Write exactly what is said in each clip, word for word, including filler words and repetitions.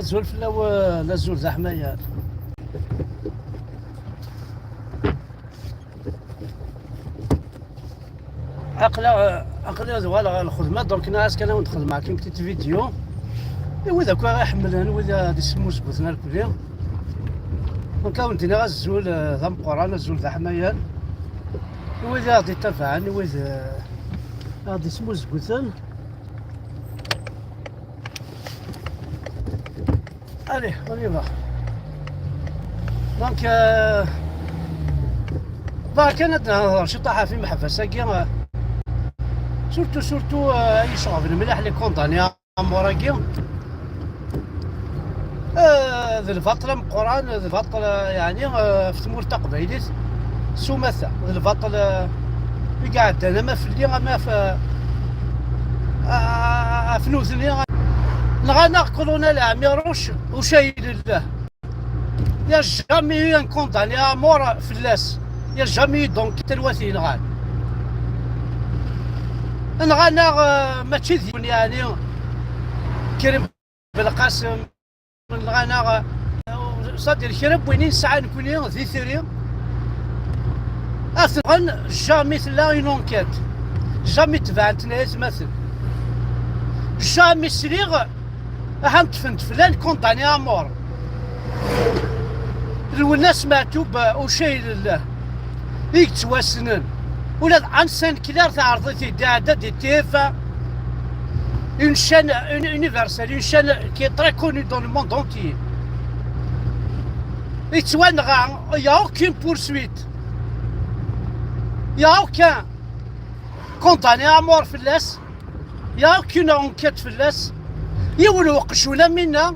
Azul fell-awen, azul d aḥmayan. Aql-aɣ, aql-aɣ d walaɣ ɣer lxedma, donc nniɣ-as kan ad wen-d-xedmeɣ kan petite vidéo. I wid akk ara iḥemmlen, wid ad ismuzguten arkli. Donc ad wen-d-iniɣ azul, eh, d ameqqran, azul d aḥmayan. I wid i aɣ-d-ittabaɛen, i wid, eh, aɣ-d-ismuzguten. Allez, on y va. Donc, euh, bɣiɣ kan ad nehḍer ciṭuḥ ɣef imeḥbas-agi, euh, surtout, surtout, euh, ay iceɣben mliḥ les condamnés à mort-agi. Euh, d lbaṭel ameqqran, d lbaṭel, euh, yeɛni, euh, ɣef tmurt taqbaylit s umata, d lbaṭel, euh, i iɛeddan ama fell-i, ama f-, euh, ɣef nutni. Nɣan-aɣ colonel Ɛmiruc, ucayel llah. Il n'y a jamais eu un condamné à mort fell-as. Il n'y a jamais eu d'enquête n wat yenɣan. Nɣan-aɣ, euh, mačči d yiwen, yeɛni, Krim Belqasem, nɣan-aɣ, euh, c'est-à-dire kra n win i nesɛa nekni d itri. Ad t-nɣen, jamais tella une enquête. Jamais tebɛent aytmaten. Jamais sliɣ ahat ṭṭfen-d flan condamné à mort. Lwennas Meɛtub, ucayel llah, i yettwassnen. Ula d Anne Sinclair teɛreḍ-it-id, iɛedda-d i T F un, une chaîne, une, universelle, une chaîne qui est très connue dans le monde entier. Yettwanɣa, il n'y a aucune poursuite. Il n'y a aucun condamné à mort fell-as. Il n'y a aucune enquête fell-as. Yiwen uqjun am winna,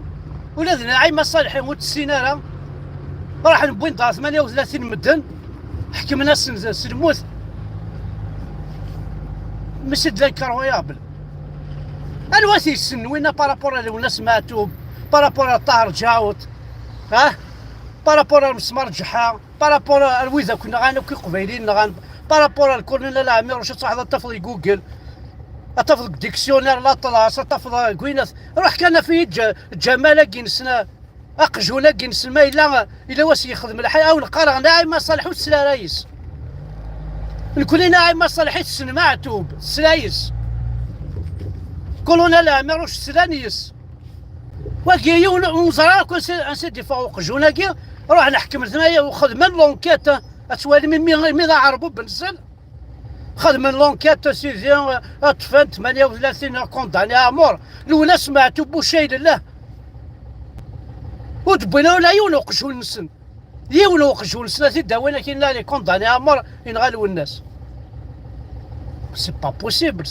ula d Naɛima Ṣaleḥi ur tt-ssin ara. Raḥen wwin-d ɣer tmanya u tlatin medden, ḥekmen-asen s lmut. Mais c'est de l'incroyable. Anwa t-yessen winna par rapport à Lwennas Meɛtub, par rapport à Ṭaher Ǧaɛut, ah, par rapport à Mesmar Ǧeḥḥa, par rapport ar wid akk nɣan akk iqbayliyen nɣan, par rapport ar le colonel Ɛmiruc, ad truḥeḍ ad tafeḍ i Google, ad tafeḍ deg dictionnaire Laṭlas, ad tafeḍ deg winat. Ruḥ kan af-iyi Ǧa-, Ǧamal-agi-nsen, aqjun-agi-nsen, ma yella, yella was yexdem lḥal, awen qqareɣ Naɛima Ṣaleḥ ur tesla ara yes. Nekni Naɛima Ṣaleḥ i tessen Meɛtub, tesla yes. Colonel Ɛmiruc slan yes. Wagi yiwen ur neẓri akk ansi, ansi d-iffeɣ uqjun-agi. Ruḥen ḥekmen-t, xedmen l'enquête, ad twalim imi, imi d aɛerbub-nsen. Xedmen l'enquête, sidi, ṭṭfen tmanya u tlatin condamné à mort. Lwennas Meɛtub, ucayel llah. Ur d-wwin ula yiwen uqjun-nsen. Yiwen uqjun-nsen ad t-id-awin akin les condamnés à mort, yenɣa Lwennas. C'est pas possible.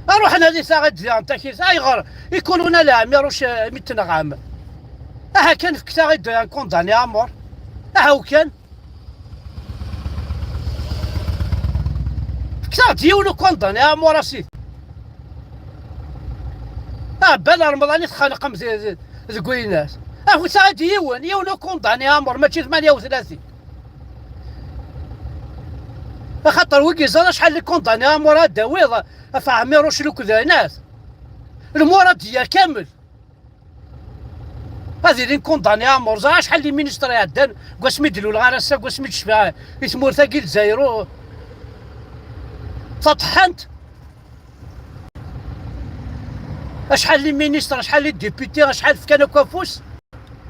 Aruḥ nadi taɣ-id diɣen takit. Ayɣer i colonel Ɛmiruc, eh, mi tenɣam? Aha kan fket-aɣ-id un condamné à mort. Aha kan. Fket-aɣ-d yiwen u condamné à mort a sidi. Ah, Ben Remḍan i txaneqem de-, de-, deg winas. Afet-aɣ-d yiwen, yiwen u condamné à mort, mačči tmanya u tlatin. Axaṭer wigi yeẓran acḥal n condamné à mort ad d-tawiḍ ɣef Ɛmiruc Lukdanat. Lmurad d-yerr kamel. Ad ilin condamné à mort. Ẓer acḥal n ministres iɛeddan, deg wasmi d-luleɣ ar ass-a, deg wasmi d-cfiɣ i tmurt-agi Lezzayer, u-, taṭeḥḥant. Acḥal n ministres, acḥal n députés, acḥal fkan akk afus.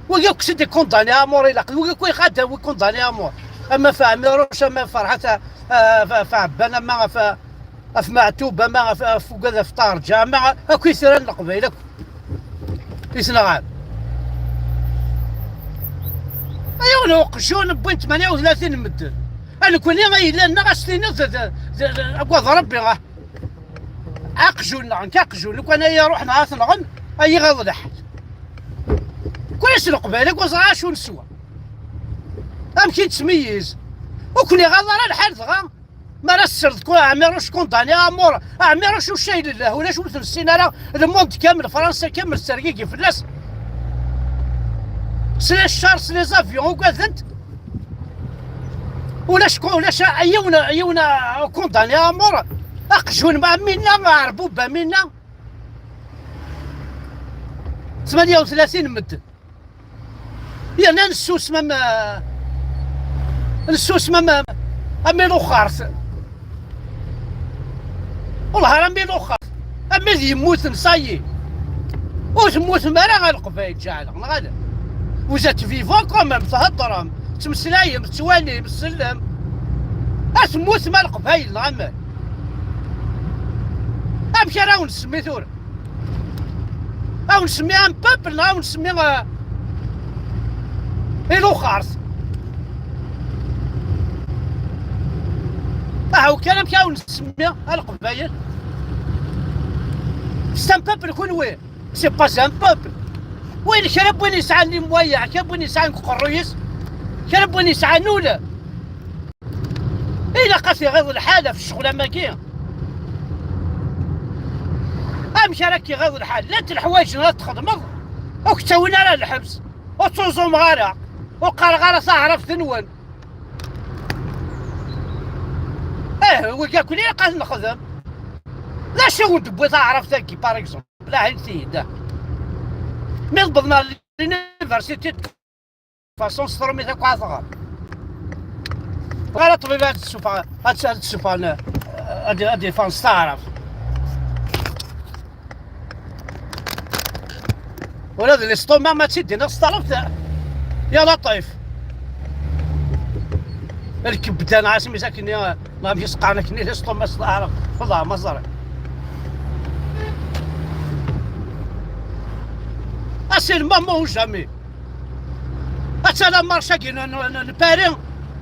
Wigi akk c'est des condamnés à mort ilaq. Wigi akk iɣadan, wi condamnés à mort. Ama ɣef Ɛmiruc, ama ɣef Ferḥat, a, a, ɣef Ɛebban, ama ɣef, ɣef Meɛtub, ama ɣef, ɣef ugad, ɣef Ṭaher Ǧaɛut, ama akk itran n Leqbayel akk. I tenɣam? Ay yiwen uqjun wwin tmanya u tlatin n medden. A nekni ay yellan neɣ ad s-tiniḍ d, d, d, d, agad Rebbi, ah. Aqjun neɣ nekk aqjun, lukan ay iruḥen ad t-nɣen, ay iɣaḍ lḥal. Kul ass Leqbayel akk ẓra acu neswa. Amek i nettmeyyiz? Ur ken-iɣaḍ ara lḥal dɣa? Mi ara tesserḍ ku Ɛmiruc condamné à mort, Ɛmiruc ucayel llah, ulac ur t-nessin ara, le monde kamel, Fransa kamel, tergigi fell-as. S les chars, s les avions, ugadent. Ulac ku-, ulac a-, yiwen, yiwen a-, condamné à mort, aqjun ma minna, aɛerbub a minna. Tmanya u tlatin n medden. Yerna nessusem am, nessusem am, am iluxert. Wellah ar am iluxert. Am wid yemmuten, sayi. Ur temmutem ara ɣer Leqbayel, ǧaɛleɣ, neɣ ala? Vous êtes vivants quand même, theddrem, tettmeslayem, tettwalim, tsellem. Ad temmutem a Leqbayel, neɣ amek? Amek ara wen-nsemmi tura? Ad wen-nsemmi un peuple neɣ ad wen-nsemmi, eh, iluxert? Ahaw kan amek ad wen-nsemmi a Leqbayel? C'est un peuple kunwi? C'est pas un peuple. Win kra n win yesɛan les moyens, kra n win yesɛan deg uqerruy-is, kra n win yesɛan ul. Ilaq ad t-iɣiḍ lḥal ɣef ccɣel am wagi. Amek ara k-iɣiḍ lḥal? Llant leḥwayeǧ ara txedmeḍ, ur k-ttawin ara lḥebs, ur ttuẓumeɣ ara, ur qqareɣ ara taɛrabt-nwen. Eh, wigi akk ilaq ad nexdem. D acu i wen-d-tewwi taɛrabt-agi, par exemple? Laɛin tiyida. Mi tewwḍem ɣer l'université, façon s trumit akk ad tɣer. Ɣer ṭṭbib ad tessufeɣ, ad tt-, ad tessufeɣ, ad, ad yeffeɣ s taɛrabt. Ula d l'estomac ma tt-id-iniɣ s taɛrabt, ya laṭif. Lkebda neɣ asmi s akken, ma amek i s-qqaren akken, l'estomac s taɛrabt. Wallah ma ẓriɣ. Ah, c'est le moment ou jamais. Atta la marche-agi n, n, n, n Paris,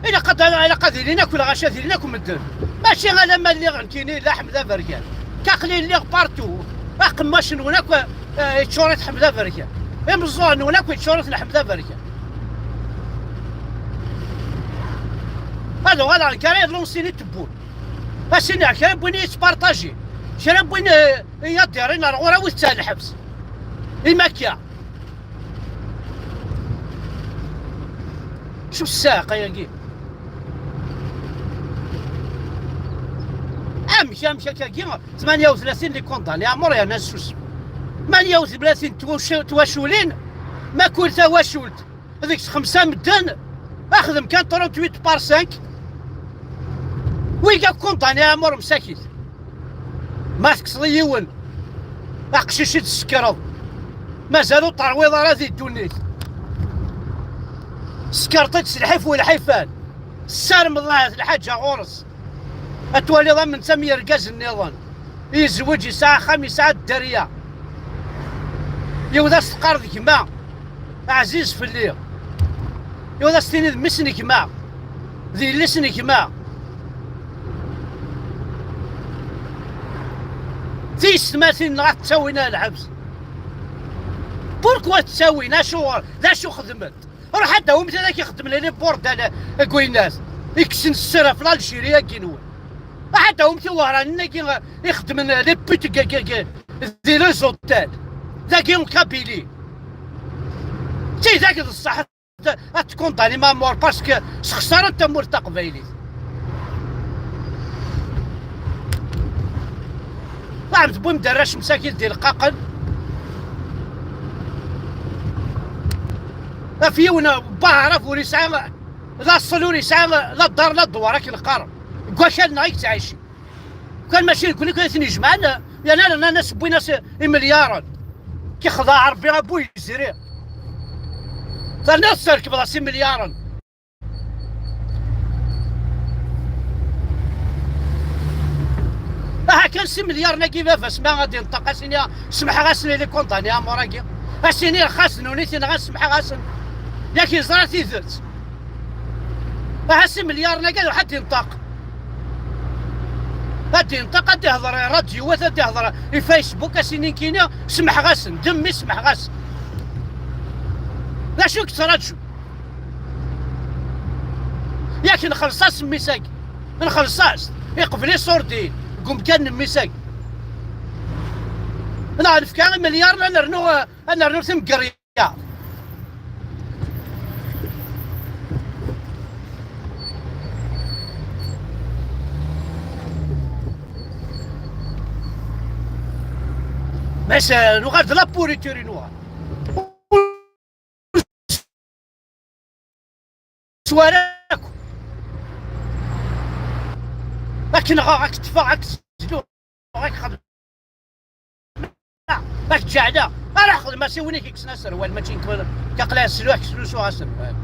ilaq ad, ilaq ad ilin akk lɣaci, ad ilin akk medden. Mačči alamma lliɣ nekkini la Ḥmed Aberkan. Aql-i lliɣ partout. Aqemmac-nwen akk, eh, yeččur-it Ḥmed Aberkan. Imeẓẓuɣen-nwen akk yeččur-iten Ḥmed Aberkan. Ad uɣaleɣ nekk ara iḍlun sin i tewwun. Ad s-iniɣ kra n win i yettparṭaji, kra n win, eh, i ad-irin ar ɣur-i, awit-t ar lḥebs. Imi akka. Acu ssaɛqa-agi? Amek, amek akkagi? Tmanya u tlatin les condamnés à mort yerna ssusem. Tmanya u tlatin twacu-, twaculin, ma kul tawacult deg-s xemsa medden, axdem kan trente-huit par cinq. Wigi akk condamnés à mort msakit. Ma tekkseḍ i yiwen, aqcic i d-tsekreḍ, mazal ur terwiḍ ara di ddunit. Tsekreḍ-t-id s lḥif u lḥifan, tessarmeḍ ahat lḥaǧa ɣur-s. Ad twaliḍ am netta am yergazen nniḍen. Yezweǧ, yesɛa axxam, yesɛa dderya. Yiwed ad s-teqqar d gma, ɛziz fell-i. Yiwed ad s-tini d mmi-s n gma, d yelli-s n gma. Tiyessetmatin-nneɣ ad ttawin ar lḥebs. Pourquoi ttawin? Acuɣer? D acu xedment? Ruḥ ad d-awim tid ak-ixeddmen les bordels deg winnat, i kksen sser ɣef l'Algérie-agi-nwen. Ruḥ ad d-awim tiwehranin-agi ixeddmen les putes deg, deg, deg, di les hôtels. Dagi en Kabylie. Tidak d ṣṣeḥ ad, ad tkundanim à mort parce que sxeṣren tamurt taqbaylit. Ṭaɛem tewwim-d arrac msakit d ileqqaqen. Af yiwen n waɛrab ur yesɛi la ṣṣel, ur yesɛi la ddar, la ddwar, akken qqaren. Deg wakal-nneɣ i yettɛici. Kan mačči d nekkni kan i ten-ijemɛen, yerna rnan-as, wwin-as imelyaṛen. K-ixdeɛ Ṛebbi a bu yezri. Terniḍ tesrekbeḍ-as imelyaṛen. Aha kan s imelyaṛen-agi baba-s ma ad inṭeq, a s-ini semḥeɣ-asen i les condamnés à mort-agi. A s-ini xas d nunit i nɣan semḥeɣ-asen. Yak yeẓra tidet. Aha s imelyaṛen-agi ad ruḥ ad inṭeq. Ad inṭeq, ad ihḍer i ṛṛadyuwat, ad ihḍer i Facebook, a s-ini nekkini semḥeɣ-asen, d mmi semḥeɣ-asen. D acu i yettraǧu? Yak nxelleṣ-as mmi-s-agi, nxelleṣ-as, iqbel iṣurdiyen deg umkan n mmi-s-agi. Neɣ nefka imelyaṛen ad nernu, ad nernu timgeryaḍ. Mais, euh, nuɣal d la pourriture i nuɣal. Swara akk. Ad k-nɣeɣ, ad k-ṭṭfeɣ, ad k-sluɣ, ad k-xedmeɣ, ad k-ǧeɛleɣ. Ara xedmeɣ si win i k-yekksen aserwal, mačči nekk. Aql-i ad sluɣ, ad k-slusuɣ aserwal.